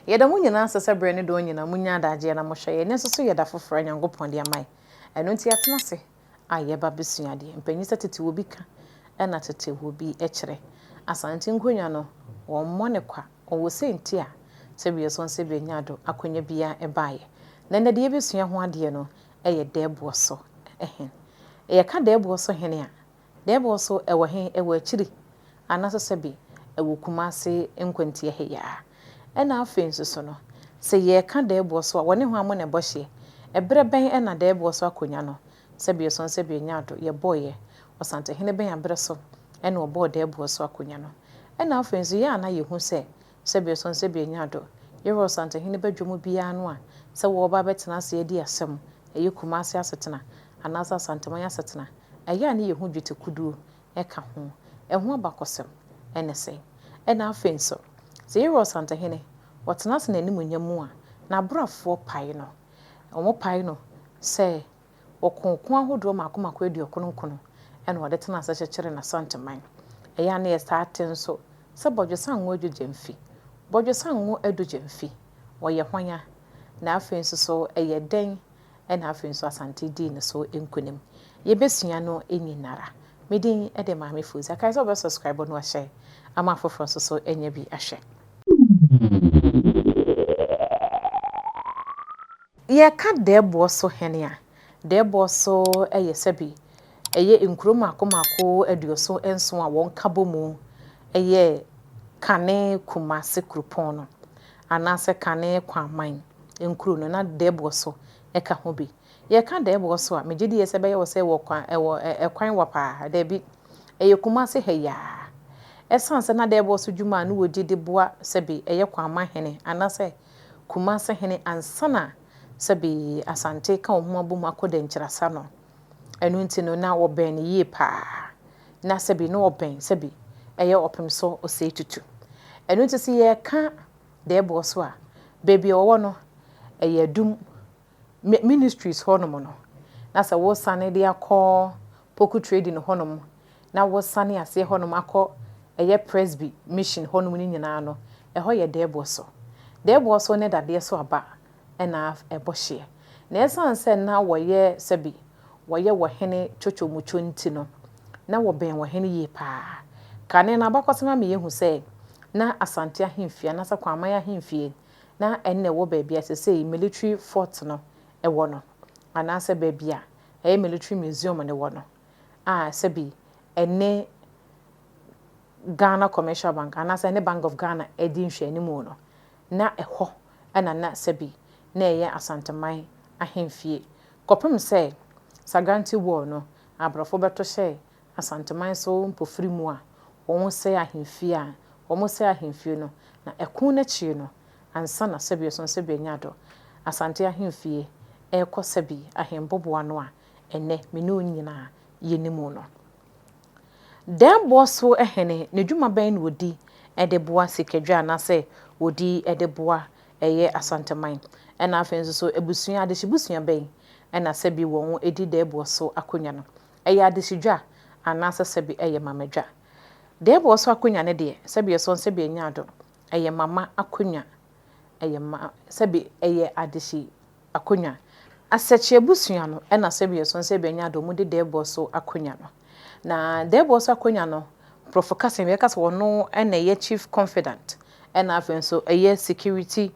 Yɛda mo nyinaa ase sɛ berɛ ne dɔn nyinaa monya adagyeɛ na mohwɛ yɛn. Ɛnnɛ nso so yɛ da foforɔ a Nyankopɔn de ama yɛn. Ɛno nti yɛatena ase a yɛba bɛsua adeɛ. Mpanyin sɛ tete wɔ bi ka ɛna tete wɔ bi kyerɛ. Asante nkonnwa no, wɔmmɔ no kwa. Ɔwɔ sɛ nti a sɛ wiɛsɔn sɛ bɛnya do akonnwa biara ɛbaeɛ. Na ɛnnɛ deɛ yɛbɛsua ho adeɛ no yɛ dɛɛboɔ so hen. Yɛka dɛɛboɔ so hene a, dɛɛboɔ so ɛwɔ he? Ɛwɔ akyiri anaasɛ sɛbe ɛwɔ Kumase nkwantia ha yi ara. Ɛna afei nso so no, sɛ yɛreka dɛɛboɔ so a, wɔne hwan mo na ɛbɔ hyeɛ? Ɛberɛ bɛn na dɛɛboɔ so akonnwa no, sɛbe ɛsɔn sɛbe ɛnya do, yɛbɔeɛ? Ɔsantehene bɛn aberɛ so na ɔbɔɔ dɛɛboɔ so akonnwa no? Ɛna afei nso, yɛ a na yɛhu sɛ Sɛbi ɔsɔn sɛbi anya do. Yɛwɔ Ɔsantehene badwa mu biara no a, sɛ wɔreba abɛtena ase adi asɛm, ɛyɛ Kumase asetena anaasɛ Asanteman asetena, ɛyɛ a ne yɛhu dwetɛ kuduo ka ho. Ɛho abakɔsɛm ne sɛn? Ɛna afei nso, sɛ yɛwura Ɔsantehene, ɔtena ase n'animuonyam mu a, n'abrafoɔ pae no. Wɔpae no sɛ Ɔkoo ko ahodoɔ mmaako mmaako aduɔkron nkono na ɔde tenaa ase kyekyeree n'Asanteman. Ɛyɛ a na yɛtaa te nso sɛ Bɔdwesango Adu Gyamfi. Bɔdwesango Adu Gyamfi, ɔyɛ hwan a? Na afei nso so ɛyɛ dɛn na afei nso Asante dii ne so nkunim? Yɛbɛsua no nyinara. Me din de Maame Fozia. Kae sɛ wobɛ subscribe na wahyɛ ama afoforɔ nso so anya bi ahwɛ. Yɛka dɛɛboɔ so hene a, dɛɛboɔ so yɛ sɛbi ɛyɛ nkuro mmaako mmaako aduoson nson a wɔn ka bɔ mu yɛ kane Kumase kuropɔn no anaasɛ kane Kwaman nkuro no na dɛɛboɔ so ka ho bi. Yɛka dɛɛboɔ so a, megye die sɛ ɛbɛyɛ wo sɛ ɛwɔ kwan ɛwɔ ɛkwan wa paa, daabi, ɛyɛ Kumase ha yi ara. Ɛsiane sɛ na dɛɛboɔ so dwuma a na wɔdi de boa sɛbi ɛyɛ Kwaman hene anaasɛ Kumase hene ansa na sɛbe Asante ka wɔn ho abom akɔ Dankyirasa no. Ɛno nti no na wɔbɛn no yie paa. Na sɛbe na wɔbɛn sɛbe ɛyɛ ɔpem so Osei Tutu. Ɛno nti sɛ yɛreka Dɛɛboɔ so a, baabi a wɔwɔ no ɛyɛ Adum Ministries hɔnom no. Na sɛ wosane de akɔ Poku Trading hɔnom na wosane aseɛ hɔnom akɔ ɛyɛ Presby Mission hɔnom no nyinaa no, ɛhɔ yɛ dɛɛboɔ so. Dɛɛboɔ so ne dadeɛ so aba na ɛbɔ hyeɛ. Na ɛsiane sɛ na wɔyɛ sɛbi wɔyɛ wɔhene twotwomutwo nti no, na wɔbɛn wɔhene yie pa ara. Kane no abakɔsɛm ama yɛahu sɛ na Asante ahemfie anaasɛ Kwaman ahemfie na ɛno na ɛwɔ baabi a seesei Military Fort no wɔ no anaasɛ baabi a ɛyɛ Military Museum no wɔ no. a sɛbi ɛne Ghana Commercial Bank anaasɛ ɛne Bank of Ghana di nhwɛanimu no, na ɛhɔ na na sɛbi na ɛyɛ Asanteman ahemfie kɔpem sɛ Sagrante War no aborɔfo bɛto hyɛɛ Asanteman so mpofiri mu a wɔsɛe ahemfie a wɔsɛe ahemfie no, na ɛko no akyiri no ansa na sɛbi ɔson sɛbi anya ado Asante ahemfie ɛrekɔ sɛbi ahemboboa no a ɛnnɛ me ne wo nyinaa yɛnim no. Dɛɛboɔ so hene, ne dwuma bɛn na ɔdi de boa sikadwa anaasɛ ɔdi de boa ɛyɛ Asanteman? Ɛna afei nso so abusua, adehyebusua bɛn na sɛbi wɔn di dɛɛboɔ so akonnwa no? Ɛyɛ adehyedwa anaasɛ sɛbi ɛyɛ mamadwa? Dɛɛboɔ so akonnwa no deɛ, sɛbi ɛsɔn sɛbi ɛnyɛ ado, ɛyɛ mama akonnwa, ɛyɛ ma, sɛbi ɛyɛ adehye akonnwa. Asɛkye abusua no na sɛbi ɛso sɛ bɛnya de wɔn de dɛɛboɔ so akonnwa no. Na dɛɛboɔ so akonnwa no, Brɔfo kasa mu yɛka sɛ ɔno na ɛyɛ chief confidant ɛna afei nso ɛyɛ security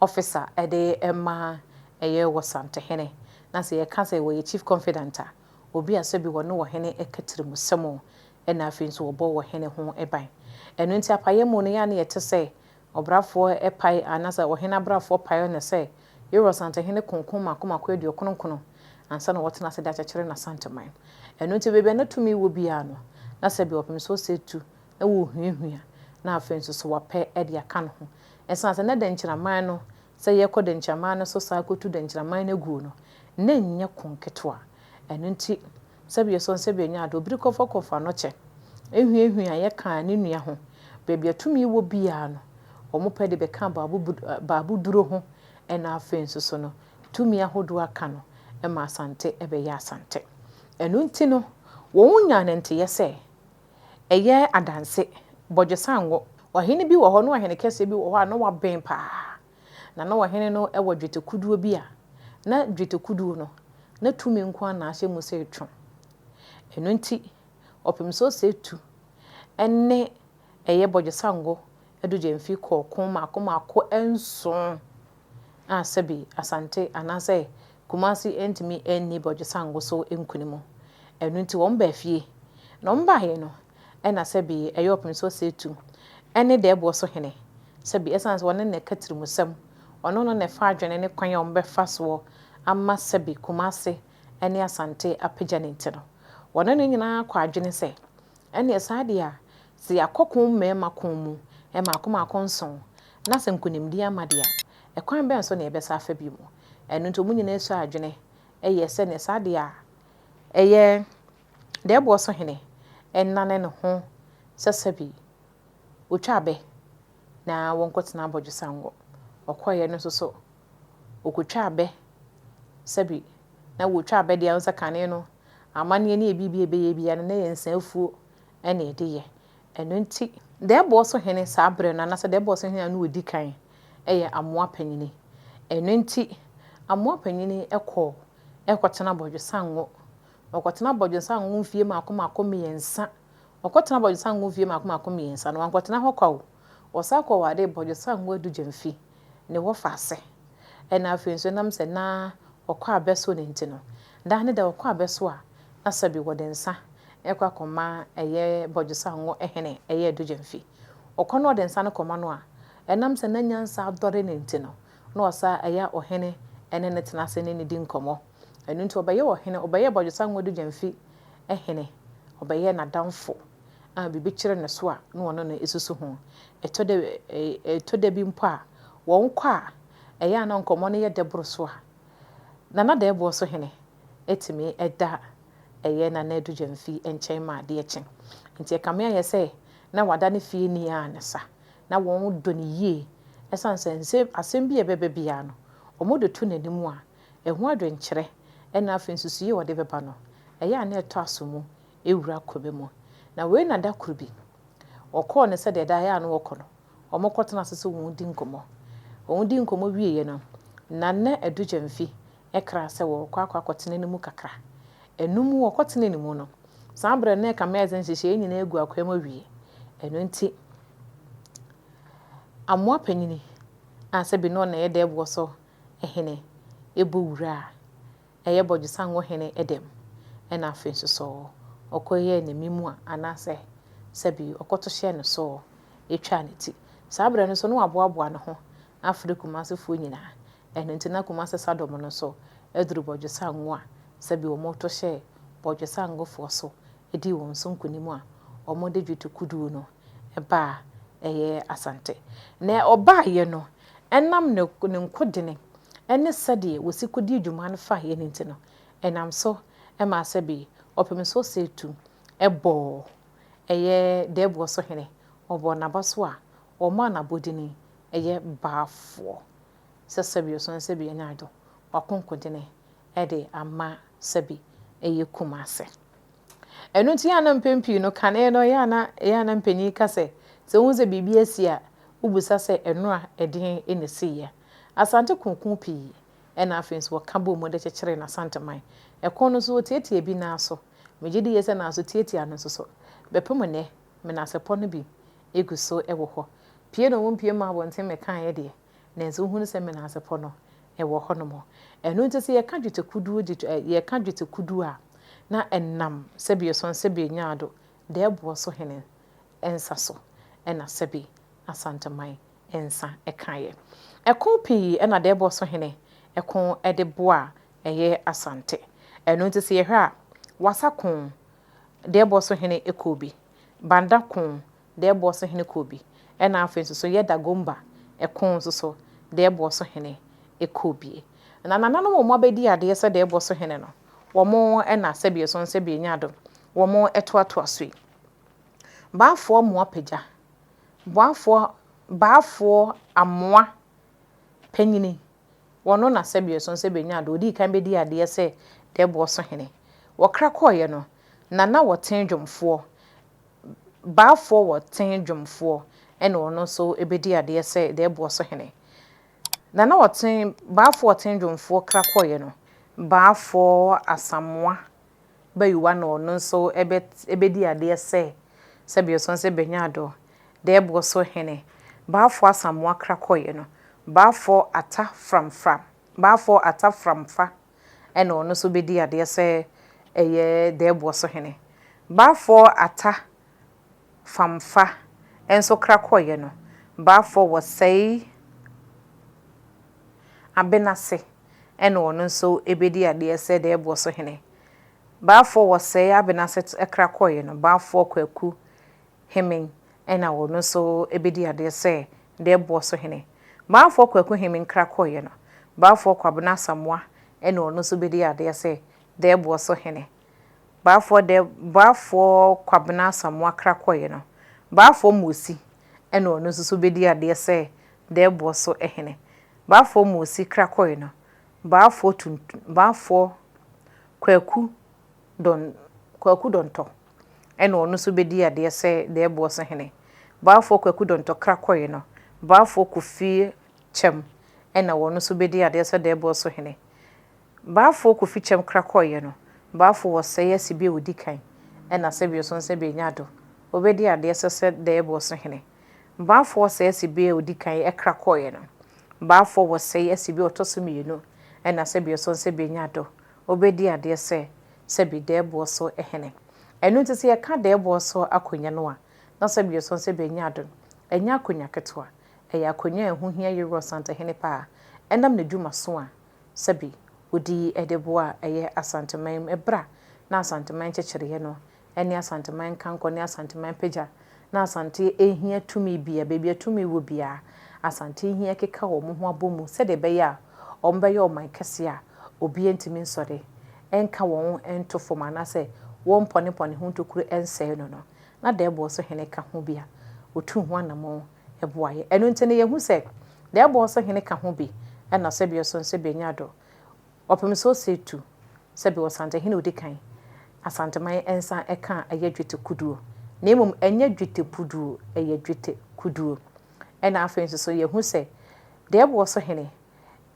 officer ɛde ma ɛyɛ Wɔsantehene. Na sɛ yɛka sɛ wɔyɛ chief confidant a, obi a sɛbi wɔne ɔhene ɛka tirimusɛm ɛna afei nso wɔbɔ ɔhene ho ban. Ɛno nti apayɛ mu no yɛ a na yɛte sɛ Ɔbrafoɔ pae anaasɛ ɔhene abrafoɔ pae no sɛ Yowura Ɔsantehene konko mmaako mmaako aduokron nkono ansa na watena ase de akyekyere n'Asanteman. Ɛno nti baabi a na tumi wɔ biara no, na sɛbi ɔpem sɛ ɔsɛ tu na wɔrehuahua na afei nso so wapɛ de aka ne ho. Ɛsiane sɛ na Dankyiraman no, sɛ yɛrekɔ Dankyiraman no so saa kɔtu Dankyiraman no aguo no, na ɛnyɛ ko nketewa. Ɛno nti Sɛbi ɛsɔn sɛbi ɛnyɛ ade, obiri kɔfɔ kɔfɔ ano kyɛ. Ehuahua yɛ kaa ne nua ho. Baabi a tumi wɔ biara no, wɔn pɛ de bɛka baabo duro ho ɛna afei nso so no, tumi ahodoɔ aka no ma Asante bɛyɛ Asante. Ɛno nti no, wɔn nyaa no nteyɛ sɛ ɛyɛ adanse, bɔdwesango. Ɔhene bi wɔ hɔ, na ɔhene kɛseɛ bi wɔ hɔ a na waben paa. Na na ɔhene no wɔ dwetɛkuduo bi a, na dwetɛkuduo no, na tumi nko ara na ahyɛ mu sɛ retwe. Ɛno nti, ɔpem sɛ ɔsɛe ne ɛyɛ bɔdwesango de gyamfi kɔɔ ko mmaako mmaako nson a sɛbi Asante anaasɛ Kumasi antumi anni bɔdwesango so nkunim. Ɛno nti wɔn baa fie. Na wɔn baeɛ no, ɛna sɛbi ɛyɛ ɔpem sɛ ɔsɛe tu ne dɛɛboɔ so hene. Sɛbi ɛsiane sɛ ɔne na ɛka tirimusɛm, ɔno no na ɛfa adwene ne kwan a wɔbɛfa soɔ ama sɛbi Kumasi ne Asante apagya no nti no, wɔne no nyinaa kɔ adwene sɛ, ɛneɛ saa deɛ a, sɛ yɛakɔ ko mmarima ko mu mmaako mmaako nson, na sɛ nkonimdie ama deɛ a, ɛkwan bɛn so na yɛbɛsa afa bi mu? Ɛno nti wɔn nyinaa sua adwene yɛ sɛdeɛ saa deɛ a, ɛyɛ dɛɛboɔ so hene nnane ne ho sɛ sɛbi ɔtwa abɛ na wɔnkɔtena abɔdwesango. Ɔkɔeɛ no nso so, ɔkɔtwa abɛ sɛbi na wɔtwa abɛ deɛ, sɛ kane no amanneɛ ne biribi a ɛbɛyɛ biara no, na ɛyɛ nsafuo na ɛde yɛ. Ɛno nti, dɛɛboɔ so hene saa berɛ no anaasɛ dɛɛboɔ so hene a na ɔdi kan yɛ Amoa Panyini. Ɛno nti, Amoa Panyini kɔɔ kɔtena Bɔdwesango. Ɔkɔtena Bɔdwesango mfie mmaako mmaako mmiɛnsa. Ɔkɔtena Bɔdwesango mfie mmaako mmaako mmiɛnsa no, wankɔtena hɔ kwa o. Ɔsan kɔwaree Bɔdwesango Adu Gyamfi, ne wɔfa ase. Ɛna afei nso ɛnam sɛ na ɔkɔ abɛ so no nti no, daa ne da ɔkɔ abɛ so a, na sɛbi wɔde nsa kɔ akɔma ɛyɛ Bɔdwesango hene, ɛyɛ Adu Gyamfi. Ɔkɔ na ɔde nsa no kɔma no a, ɛnam sɛ na nyansa adɔre no nti no, na ɔsa ɛyɛ ɔhene ne no tena ase ne no di nkɔmmɔ. Ɛno nti ɔbɛyɛ ɔhene, ɔbɛyɛɛ Bɔdwesango Adu Gyamfi hene, ɔbɛyɛɛ n'adamfo a biribi kyere ne so a na ɔne no susu ho. Ɛtɔ da ɛtɔ da bi mpo a, wɔkɔ a, ɛyɛ a na nkɔmmɔ no yɛ dɛ boro so a, Nana Dɛɛboɔ so hene tumi da ɛyɛ Nana Adu Gyamfi nkyɛn ma adeɛ kye. Nti ɛkame ayɛ sɛ na wada ne fie ni ara ne sa. Na wɔdɔ no yie ɛsiane sɛ nsɛm asɛm bi a ɛbɛba biara no, wɔde to n'anim a, ɛho adwenkyerɛ ɛna afei nsusuiɛ a ɔde bɛba no, ɛyɛ a na ɛtɔ aso mu wura kɔba mu. Na wei na da koro bi, wɔkɔɔ no sɛdeɛ daa ɛyɛ a na wɔkɔ no, wɔkɔtena ase sɛ wɔredi nkɔmmɔ. Wɔdi nkɔmmɔ wieeɛ no, Nana Adu Gyamfi kraa sɛ wɔrekɔ akɔ akɔtena ne mu kakra. Ɛno mu wɔkɔtenaa ne mu no, saa berɛ no na ɛkame ayɛ sɛ nhyehyɛeɛ nyinaa agu akwan mu awie. Ɛno nti, Amoa Panyini a sɛbi na ɔna ɛyɛ dɛɛboɔ so hene bɔ wuraa ɛyɛ Bɔdwesango hene dɛm, ɛna afei nso so ɔkɔyɛɛ ne mimua anaasɛ sɛbi ɔkɔto hyɛɛ no so twaa ne ti. Saa berɛ no nso na waboaboa ne ho afrɛ Kumasefoɔ nyinaa, ɛno nti na Kumase Sadɔm no nso aduru Bɔdwesango a sɛbi wɔto hyɛɛ Bɔdwesangofoɔ so dii wɔn so nkonim a wɔde dwetɛ kuduo no baa ɛyɛ Asante. Na ɔbaeɛ no, ɛnam ne ne nkodene ne sɛdeɛ wɔsi kɔdii dwuma no faeɛ no nti no, ɛnam so maa sɛbe ɔpem so Osei-Tu bɔɔ ɛyɛ Dɛɛboɔ so hene, ɔbɔɔ n'aba so a wɔmaa no abɔdini ɛyɛ Baafoɔ sɛ sɛbe ɔsɔn sɛbe anya ado, wako nkodene de ama sɛbe ɛyɛ Kumase. Ɛno nti yɛ a na mpɛn pii no, kane no, yɛ a na ɛyɛ a na mpanyin ka sɛ, sɛ wohu sɛ biribi asi a, wobisa sɛ ɛno a ɛdeɛn na ɛsiiɛ. Asante ko ko pii, ɛna afei nso wɔka bɔɔ mu de kyekyeree n'Asanteman. Ɛko no nso wɔtiatia bi nan so. Megye di yie sɛ nanso tiatia no nso so, bɛpem nnɛ, menasepɔ no bi gu so wɔ hɔ. Pue na wɔmpue mmaa abɔnten mmɛkaeɛ deɛ, nanso wohunu sɛ menasepɔ no wɔ hɔnom. Ɛno nti sɛ yɛka dwetɛ kuduo dwetɛ ɛ yɛka dwetɛ kuduo a, na ɛnam sɛbi ɔsɔn sɛbi nyaado dɛɛboɔ so hene nsa so ɛna sɛbi Asanteman nsa kaeɛ. Ɛko pii ɛna dɛɛboɔ so hene ko de boa ɛyɛ Asante. Ɛno nti sɛ yɛhwɛ a, Wasa ko, dɛɛboɔ so hene kɔɔ bi, Banda ko, dɛɛboɔ so hene kɔɔ bi, ɛna afei nso so yɛ Dagomba ɛko nso so dɛɛboɔ so hene kɔɔ bi. Na nananom a wɔabɛdi adeɛ sɛ dɛɛboɔ so hene no, wɔn na sɛbi ɛso sɛbi ɛnya adom, wɔn toatoa so yi. Baafoɔ Moa Pagya, Boafoɔ, Baafoɔ Amoa Panyini, wɔno na sɛbi ɛso sɛbi ɛnya adom, ɔdii kan bɛdii adeɛ sɛ dɛɛboɔ so hene. Wɔkra kɔeɛ no, Nana Wɔten Dwomfoɔ, Baafoɔ wɔ ten dwomfoɔ ɛna ɔno nso bɛdi adeɛ sɛ dɛɛboɔ so hene. Nana Ɔten, Baafoɔ Ɔten Dwomfoɔ kra kɔeɛ no, Baafoɔ Asamoah Bayiwa na ɔno nso bɛ bɛdi adeɛ sɛ sɛdeɛ ɔsɔn sɛ Bɛnyaadɔ, Dɛɛboɔ so hene. Baafoɔ Asamoah kra kɔeɛ no, Baafoɔ Ata Framfram, Baafoɔ Ata Framfa na ɔno nso bɛdi adeɛ sɛ ɛyɛ Dɛɛboɔ so hene. Baafoɔ Ata Famfa nso kra kɔeɛ no, Baafoɔ Wɔsɛe Abenase na ɔno nso bɛdi adeɛ sɛ Dɛɛboɔ so hene. Baafoɔ Wɔsɛe Abenase kra kɔeɛ no, Baafoɔ Kwaku Hemen na ɔno nso bɛdi adeɛ sɛ Dɛɛboɔ so hene. Baafoɔ Kwaku Hemen kra kɔeɛ no, Baafoɔ Kwabena Asamoah na ɔno nso bɛdi adeɛ sɛ Dɛɛboɔ so hene. Baafoɔ dɛ Baafoɔ Kwabena Asamoah kra kɔeɛ no, Baafoɔ Mosi na ɔno nso so bɛdi adeɛ sɛ Dɛɛboɔ so hene. Baafoɔ Mosi kra kɔeɛ no, Baafoɔ Tuntu Baafoɔ Kwaku Dɔn Kwaku Dɔntɔ na ɔno nso bɛdi adeɛ sɛ Dɛɛboɔ so hene. Baafoɔ Kwaku Dɔntɔ kra kɔeɛ no, Baafoɔ Kofi Kyɛm na ɔno nso bɛdi adeɛ sɛ Dɛɛboɔ so hene. Baafoɔ Kofi Kyɛm kra kɔeɛ no, Baafoɔ wɔsɛe asi bi a ɔdi kan ɛna sɛbi ɔso nsɛ bɛnya do, ɔbɛdi adeɛ sɛ sɛ Dɛɛboɔ so hene. Baafoɔ wɔsɛe asi bi a ɔdi kan ɛkra kɔeɛ no, Baafoɔ wɔsɛe asi bi a ɔtɔ so mmienu ɛna sɛbi ɔso nsɛ bɛnya do, ɔbɛdi adeɛ sɛ sɛbi Dɛɛboɔ so hene. Ɛno nti sɛ yɛka Dɛɛboɔ so akonya no a, na sɛbi ɔso nsɛ bɛnya do no, ɛnyɛ akonya ketewa, ɛyɛ akonya a ɛho hia Yeru Ɔsantehene paa ɛnam n'adwumaso a sɛbi ɔdi de boa a ɛyɛ Asanteman mu ɛberɛ a na Asanteman nkyekyereɛ no ne Asanteman nkankɔ ne Asanteman pagya na Asante hia tumi bia, baabi a tumi wɔ biara Asante hia keka wɔn ho abɔ mu sɛdeɛ ɛbɛyɛ a wɔn bɛyɛ ɔman kɛseɛ a obiara ntumi nsɔre nka wɔn nto fam anaasɛ wɔn mpɔnepɔne ho ntokuro nsɛe no no, na Dɛɛboɔ so hene ka ho bi a ɔtuu ho anamɔn boaeɛ. Ɛno nti no yɛhu sɛ Dɛɛboɔ so hene ka ho bi na sɛdeɛ ɔso nso bɛnya dɔ. Ɔpem sɛ ɔsɛ tu sɛdeɛ Ɔsantehene a ɔdi kan Asanteman nsa ka a ɛyɛ dwetɛ kuduo na mmom ɛnyɛ dwetɛ puduo, ɛyɛ dwetɛ kuduo. Ɛna afei nso so yɛhu sɛ Dɛɛboɔ so hene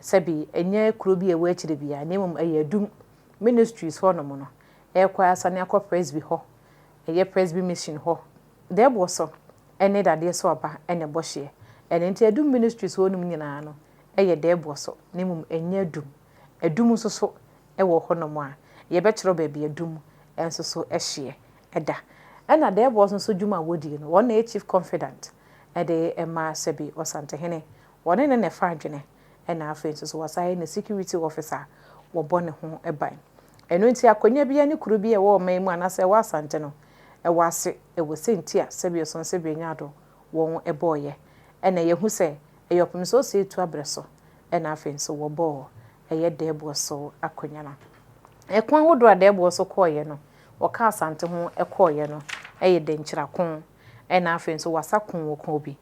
sɛbe ɛnyɛ kuro bi a ɛwɔ akyire biara na mmom ɛyɛ Adum Ministries hɔ nom no ɛrekɔ asane akɔ Presby hɔ, ɛyɛ Presby Mission hɔ. Dɛɛboɔ so ne dadeɛ so aba na ɛbɔ hyeɛ. Ɛno nti Adum Ministries hɔ nom nyinaa no yɛ dɛɛboɔ so na mmom ɛnyɛ Adum. Adum nso so wɔ hɔ nom a yɛbɛkyerɛw baabi Adum nso so hyeɛ da. Ɛna dɛɛboɔ so nso dwuma a wɔdie no wɔn na ɛyɛ Chief Confidant de ma sɛbi Ɔsantehene. Wɔne no na ɛfa adwene ɛna afei nso so wɔsan yɛ ne security officer a wɔbɔ ne ho ban. Ɛno nti akonnwa biara ne kuro bi a ɛwɔ ɔman mu anaasɛ ɛwɔ Asante no ɛwɔ ase ɛwɔ sɛnti a sɛbi ɔsɔn sɛbi anya do wɔn bɔɔyɛ. Ɛna yɛhu sɛ ɛyɛ ɔpem sɛ ɔsɛ etu abrɛ so ɛna afei nso wɔbɔɔ ɛyɛ dɛɛboɔ so akonnwa no. Ɛko ahodoɔ a dɛɛboɔ so kɔɔyɛ no wɔka Asante ho kɔɔyɛ no ɛyɛ Dɛnkyira ko ɛna afei nso Wasa ko wɔkɔɔ bi,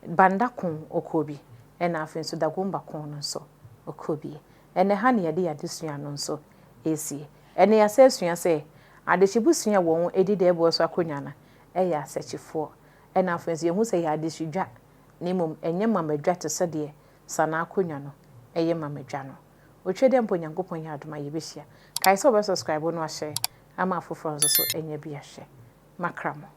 Banda ko wɔkɔɔ bi ɛna afei nso Dagomba ko no nso wɔkɔɔ bi. Ɛnɛ ha na yɛde yɛn adesua no nso resie. Ɛnɛ yɛasan asua sɛ adehyebusua a wɔn di dɛɛboɔ so akonnwa no yɛ asakyifoɔ. Ɛna afei nso yɛhu sɛ ɛyɛ adehyedwa na mmom ɛnyɛ mamadwa te sɛ deɛ Sanaa akonnwa no yɛ mamadwa no. Otwa dɛ mpo Nyankopɔn yɛ adom a yɛbɛhyia. Kae sɛ wobɛ subscribe no ahyɛ ama afoforɔ nso so anya bi ahwɛ. Makra mo.